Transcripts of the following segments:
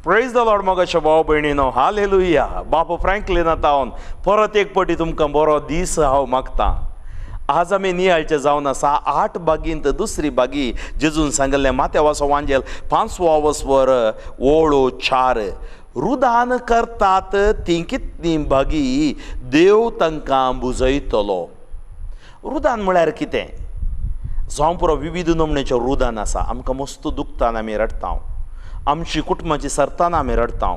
प्रेज the Lord मोगाच्या भाव भयणीनो, हालेलुया. बापू फ्रँकलिना तावन परत एक पटी तुमकां बरो दीस हांव मागतां. आज आमी नियाळचे जावन आसा 8 बागींत दुसरी बागी जेजून सांगल्लें माथ्यावाचो वांजेल 5वो वसवर ओळो 4. रुदान करतात ती कितली बागी देव तांकां बुजयतलो. रुदान म्हळ्यार कितें? जावं पुरो विविध नमण्याचें रुदान आसा. आमकां मस्त दुखतान आमी रडटा, आमची कुटुंबाची सरताना आमी रडटा,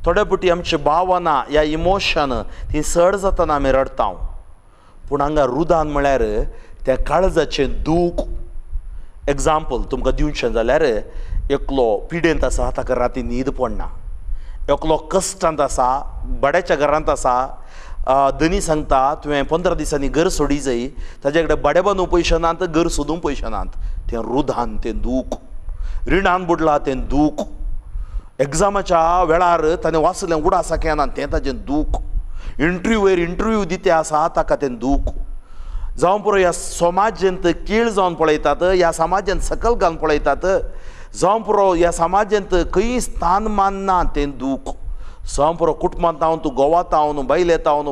थोडे पटी आमची भावना या इमोशन ती चड जाताना आमी रडटा. पूण हांगा रुदान म्हळ्यार त्या काळजाचें दूख. एग्जाम्पल तुमकां दिवचें जाल्यार एकलो पिडेंत आसा, ताका राती न्हीद पडना. एकलो कश्टांत आसा, भाड्याच्या घरांत आसा. धनी सांगता तुवें 15 दिसांनी घर सोडी जाय. ताजे कडेन भाडें बांदूंक पयशे नात, घर सोदूंक पयशे नात. तें रुदान, तें दूख. रिणान बुडला तें दूख. एग्जामाच्या वेळार ताणें वाचलें उडासाक येना, तें ताजें दूख. इंटरव्यूवेर इंटरव्यू दिते आसा, ताका तें दूख. जावं पुरो ह्या समाजेंत कीळ जावन पळयतात, ह्या समाजेंत सकल घालून पळयतात. जावं पुरो ह्या समाजेंत खंय स्थान मानना, तें दूख. जावं पुरो कुटुंबांत हांव तूं गोवात हांव बायलेत हांव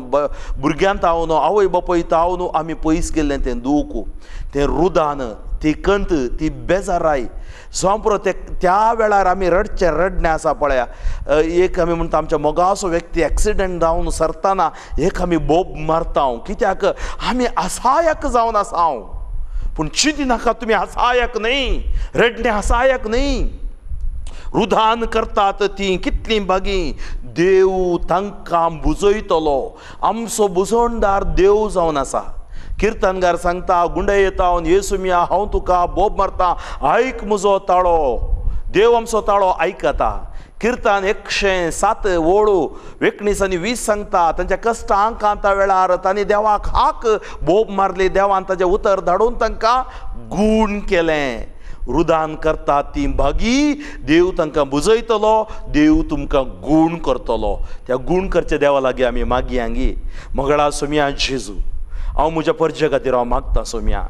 भुरग्यांत हांव आवय बापायत हांव आमी पयस गेल्लें तें दूख, तें रुदान, ती कंत, ती बेजाराय. जावं पुरो ते त्या वेळार आमी रडचें रडणें आसा पळया. एक आमी म्हणटा आमच्या मोगाचो व्यक्ती एक्सिडंट जावन सरतना एक आमी बोब मारता. कित्याक? आमी असायक जावन आसा. पूण चिंती नाका, तुमी असायक न्हय, रडणें असायक न्हय. रुदान करतात ती कितली बागी देव तांकां बुजयतलो. आमचो बुजवणदार देव जावन आसा. किर्तनगार सांगता गुंडे येता येसू मिया हांव तुका बोब मारता, आयक म्हजो ताळो. देव आमचो ताळो आयकता. किर्तन 107 ओळू 19 आनी 20 सांगता तांच्या कश्टांक कांता वेळार तांणी देवाक हाक बोब मारली. देवान ताजें उतर धाडून तांकां गूण केलें. रुदान करतात ती भागी देव तांकां बुजयतलो, देव तुमकां गूण करतलो. त्या गूण करच्या देवा लागीं आमी मागयांगी. मगळा सोम्या जेजू, हांव म्हज्या परजे खातीर हांव मागता सोम्या.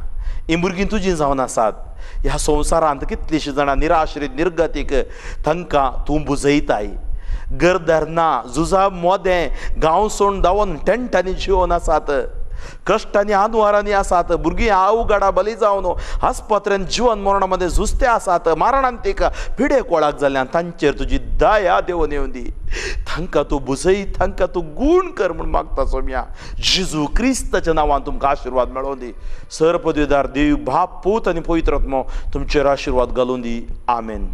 हीं भुरगीं तुजीं जावन आसात. ह्या संवसारांत कितलींशीं जाणां निराश्रीत निर्गतीक, तांकां तूं बुजयताय. घरदार ना, झुजा मोदें गांव सोडून धांवन टेंटांनी जिवन आसात, कश्टांनी आनवारांनी आसात. भुरगीं अवघडा बली जावन आस्पत्रेन जिवन मरणा मदें झुजते आसात. मारणांतीक पिडे कोळाक जाल्ल्यान तांचेर तुजी दया देवन येवन दी. तांकां तूं बुजय, तांकां तूं गूण कर म्हूण मागता सोम्या. जेजू क्रिस्ताच्या नांवान तुमकां आशिर्वाद मेळोवन दी. सर पदवीदार देव बाप पूत आनी पवित्र आत्मो तुमचेर आशिर्वाद घालून दी. आमेन.